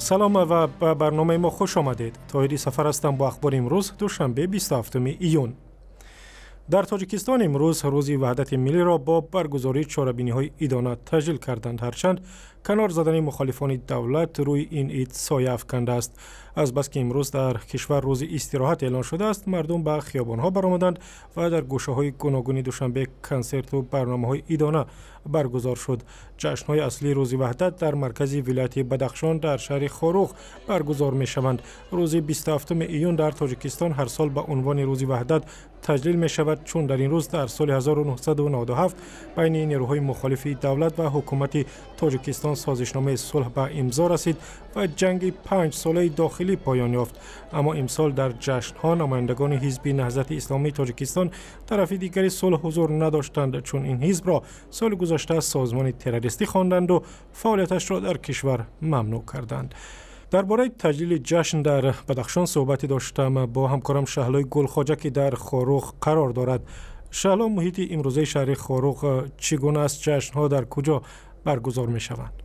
Салом ва ба барномаи мо хуш омадед. Тоҳири Сафар ҳастам бо ахбори имрӯз, душанбе, 27 июн. Дар Тоҷикистон имрӯз Рӯзи Ваҳдати миллиро бо баргузории чорабиниҳои идона таҷлил карданд. Ҳарчанд канор задани мухолифони давлат рӯи ин ид соя афкандааст. Азбаски имрӯз дар кишвар рӯзи истироҳат эълон шудааст, мардум ба хиёбонҳо баромаданд ва дар гӯшаҳои гуногуни Душанбе консерту барномаҳои идона баргузор шуд. Ҷашнҳои аслии Рӯзи Ваҳдат дар маркази вилояти Бадахшон, дар шаҳри Хоруғ баргузор мешаванд. Рӯзи 27 июн дар Тоҷикистон ҳар сол ба унвони Рӯзи Ваҳдат таҷлил мешавад, чун дар ин рӯз дар соли 1997 байни нерӯҳои мухолифи давлат ва ҳукумати Тоҷикистон созишномаи сулҳ ба имзо расид ва ҷанги 5-солаи дохилӣ поён ёфт. Аммо имсол дар ҷашнҳо намояндагони Ҳизби Наҳзати Исломии Тоҷикистон, тарафи дигари сулҳ, ҳузур надоштанд, чун ин ҳизбро соли гузашта созмони террористӣ хонданду фаъолияташро дар кишвар мамнӯъ карданд. Дар бораи таҷлили ҷашн дар Бадахшон суҳбате доштам бо ҳамкорам Шаҳлои Гулхоҷа, ки дар Хоруғ қарор дорад. Шаҳло, муҳити имрӯзаи шаҳри Хоруғ чӣ гуна аст? Ҷашнҳо дар куҷо баргузор мешаванд?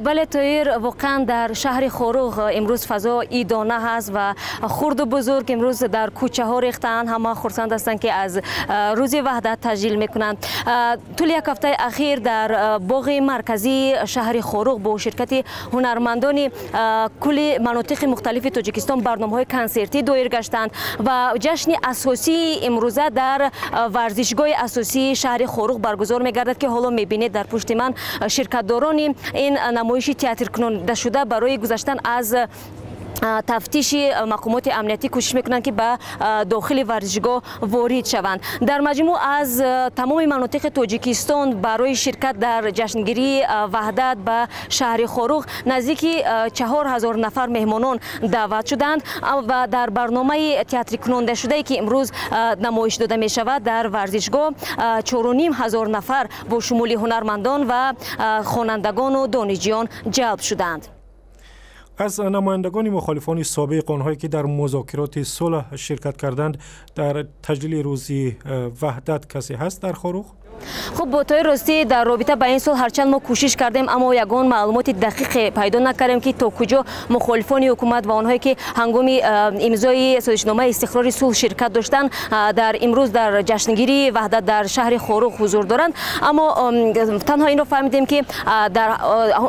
Бале, Тоир, воқеан дар шаҳри Хоруғ имрӯз фазо идона ҳаст ва хурду бузург имрӯз дар кӯчаҳо рехтаанд. Ҳама хурсанд ҳастанд, ки аз Рӯзи Ваҳдат таҷлил мекунанд. Тӯли як ҳафтаи ахир дар боғи марказии шаҳри Хоруғ бо ширкати ҳунармандони кулли манотиқи мухталифи Тоҷикистон барномаҳои консертӣ доир гаштанд ва ҷашни асосии имрӯза дар варзишгоҳи асосии шаҳри Хоруғ баргузор мегардад, ки ҳоло мебинед, дар пушти ман ширкатдорони ин намоиши театркунондашуда барои гузаштан аз тафтиши мақомоти амниятӣ кӯшиш мекунанд, ки ба дохили варзишгоҳ ворид шаванд. Дар маҷмӯъ аз тамоми манотиқи Тоҷикистон барои ширкат дар ҷашнгирии Ваҳдат ба шаҳри Хоруғ наздики 4000 нафар меҳмонон даъват шуданд ва дар барномаи театрикунондашудае, ки имрӯз намоиш дода мешавад дар варзишгоҳ, 4500 нафар бо шумули ҳунармандон ва хонандагону донишҷӯён ҷалб шуданд. Аз намояндагони мухолифони собиқ, онҳое ки дар музокироти сулҳ ширкат карданд, дар таҷлили Рӯзи Ваҳдат касе ҳаст дар Хоруғ? Хуб, тои ростӣ, дар робита ба ин сол ҳарчанд мо кӯшиш кардем, аммо ягон маълумоти дақиқе пайдо накардем, ки то куҷо мухолифони ҳукумат ва онҳое, ки ҳангоми имзои созишномаи истиқрори сулҳ ширкат доштанд, дар имрӯз дар ҷашнгирии Ваҳдат дар шаҳри Хоруғ ҳузур доранд. Аммо танҳо инро фаҳмидем, ки дар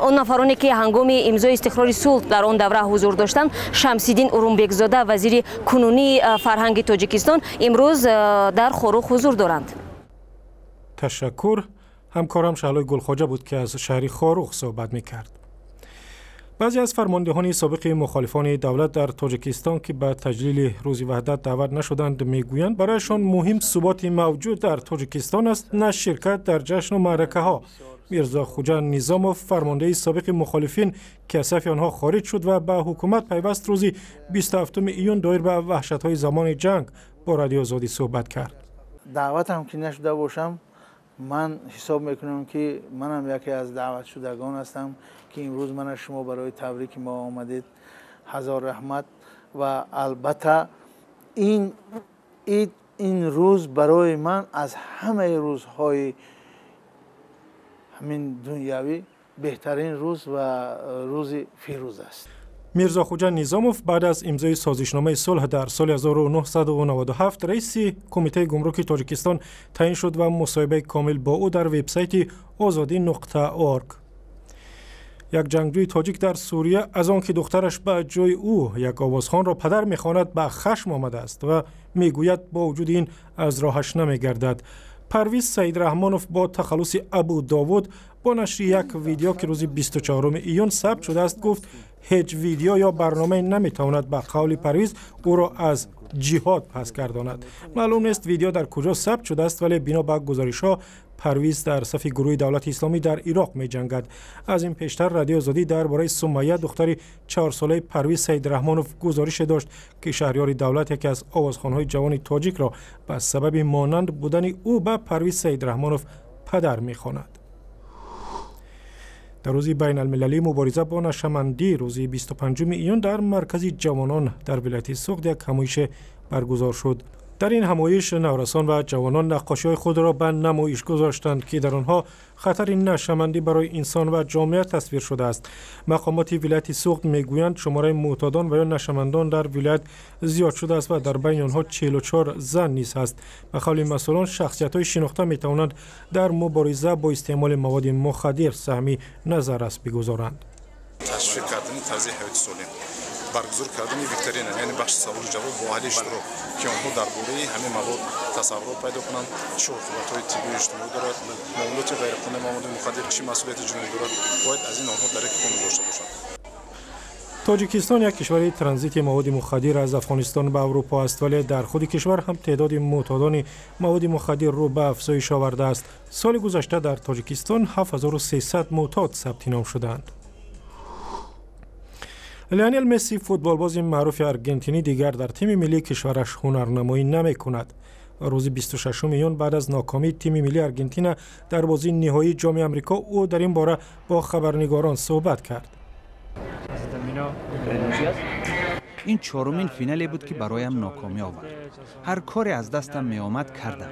он нафароне, ки ҳангоми имзои истиқрори сулҳ дар он давра ҳузур доштанд, Шамсиддин Урумбекзода, вазири кунунии фарҳанги Тоҷикистон, имрӯз дар Хоруғ ҳузур доранд. Ташаккур. Ҳамкорам Шаҳлои Гулхоҷа буд, ки аз шаҳри Хоруғ суҳбат мекард. Баъзе аз фармондеҳони собиқи мухолифони давлат дар Тоҷикистон, ки ба таҷлили Рӯзи Ваҳдат даъват нашуданд, мегӯянд, барояшон муҳим суботи мавҷуд дар Тоҷикистон аст, на ширкат дар ҷашну маъракаҳо. Мирзо Хуҷа Низомов, фармондеҳи собиқи мухолифин, ки аз сафи онҳо хориҷ шуд ва ба ҳукумат пайваст, рӯзи 27 июн доир ба ваҳшатҳои замони ҷанг бо Радиои Озодӣ суҳбат кард. Даъватам ки нашуда бошам, ман ҳисоб мекунам, ки манам яке аз даъватшудагон ҳастам, ки имрӯз мана шумо барои табрики мо омадед. Ҳазор раҳмат. Ва албатта, ин ид, ин рӯз барои ман аз ҳамаи рӯзҳои ҳамин дунявӣ беҳтарин рӯз ва рӯзи фирӯз аст. Мирзохуҷа Низомов баъд аз имзои созишномаи сулҳ дар соли 1997 раиси Кумитаи гумруки Тоҷикистон таъин шуд ва мусоҳибаи комил бо ӯ дар вебсайти озодӣ.орг. Як ҷангҷӯи тоҷик дар Сурия аз он ки духтараш ба ҷои ӯ як овозхонро падар мехонад, ба хашм омадааст ва мегӯяд, бо вуҷуди ин аз роҳаш намегардад. Парвиз Саидраҳмонов бо тахаллуси Абу Довуд бо нашри як видео, ки рӯзи 24 июн сабт шудааст, гуфт, ҳеҷ видео ё барномае наметавонад, ба қавли Парвиз, ӯро аз ҷиҳод пас гардонад. Маълум нест, видео дар куҷо сабт шудааст, вале бино ба гузоришҳо, Парвиз дар сафи гурӯҳи Давлати Исломӣ дар Ироқ меҷангад. Аз ин пештар Радиои Озодӣ дар бораи Сумайя, духтари 4-солаи Парвиз Саидраҳмонов, гузорише дошт, ки Шаҳриёри Давлат яке аз овозхонҳои ҷавони тоҷикро ба сабаби монанд будани ӯ ба Парвиз Саидраҳмонов падар мехонад. Дар Рӯзи байналмилалии мубориза бо нашъамандӣ, рӯзи 25 июн, дар маркази ҷавонон дар вилояти Суғд як ҳамоише баргузор шуд. Дар ин ҳамоиш наврасон ва ҷавонон наққошиҳои худро ба намоиш гузоштанд, ки дар онҳо хатари нашъамандӣ барои инсон ва ҷомеа тасвир шудааст. Мақомоти вилояти Суғд мегӯянд, шумораи муътодон ва ё нашъамандон дар вилоят зиёд шудааст ва дар байни онҳо 44 зан низ ҳаст. Ба қавли масъулон, шахсиятҳои шинохта метавонанд дар мубориза бо истеъмоли маводи мухаддир саҳми назаррас бигузоранд. Ташвиқ кардани тарзи ҳаёти солим, баргузор кардани викторина, яъне бахши саволу ҷавоб бо аҳли иштирок, ки онҳо дар бораи ҳамин мавод тасаввурот пайдо кунанд, чӣ оқибатҳои тиббию иҷтимоӣ дорад, муомилоти ғайриқонунии маводи мухаддир чӣ масъулияти ҷиноӣ дорад, бояд аз ин онҳо дарки комил дошта бошанд. Тоҷикистон як кишвари транзити маводи мухаддир аз Афғонистон ба Аврупо аст, вале дар худи кишвар ҳам теъдоди муътодони маводи мухаддир рӯ ба афзоиш овардааст. Соли гузашта дар Тоҷикистон 7300 муътод сабти ном шуданд. Лионел Месси, футболбози маъруфи аргентинӣ, дигар дар тими миллии кишвараш ҳунарнамоӣ намекунад. Рӯзи 26 июн, баъд аз нокомии тими миллии Аргентина дар бозии ниҳоии Ҷоми Амрико, ӯ дар ин бора бо хабарнигорон суҳбат кард. Ин чорумин финале буд, ки бароям нокомӣ овард. Ҳар коре аз дастам меомад, кардам,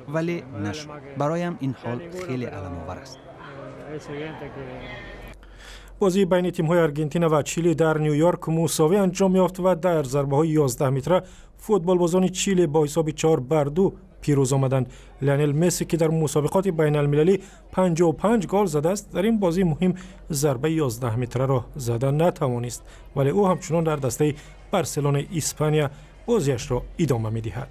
вале нашуд. Бароям ин ҳол хеле аламовар аст. Бозии байни тимҳои Аргентина ва Чили дар Ню Йорк мусовӣ анҷом ёфт ва дар зарбаҳои 11 метра футболбозони Чили бо ҳисоби 4-2 пирӯз омаданд. Леонел Месси, ки дар мусобиқоти байналмилалӣ 55 гол задааст, дар ин бозии муҳим зарбаи 11 метраро зада натавонист, вале ӯ ҳамчунон дар дастаи Барселонаи Испания бозиашро идома медиҳад.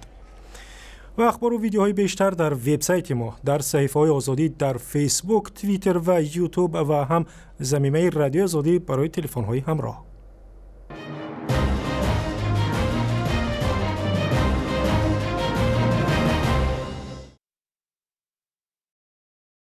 Ва ахбору видеоҳои бештар дар вебсайти мо, дар саҳифаҳои Озодӣ дар Фейсбук, Твиттер ва Ютуб ва ҳам замимаи Радиои Озодӣ барои телефонҳои ҳамроҳ.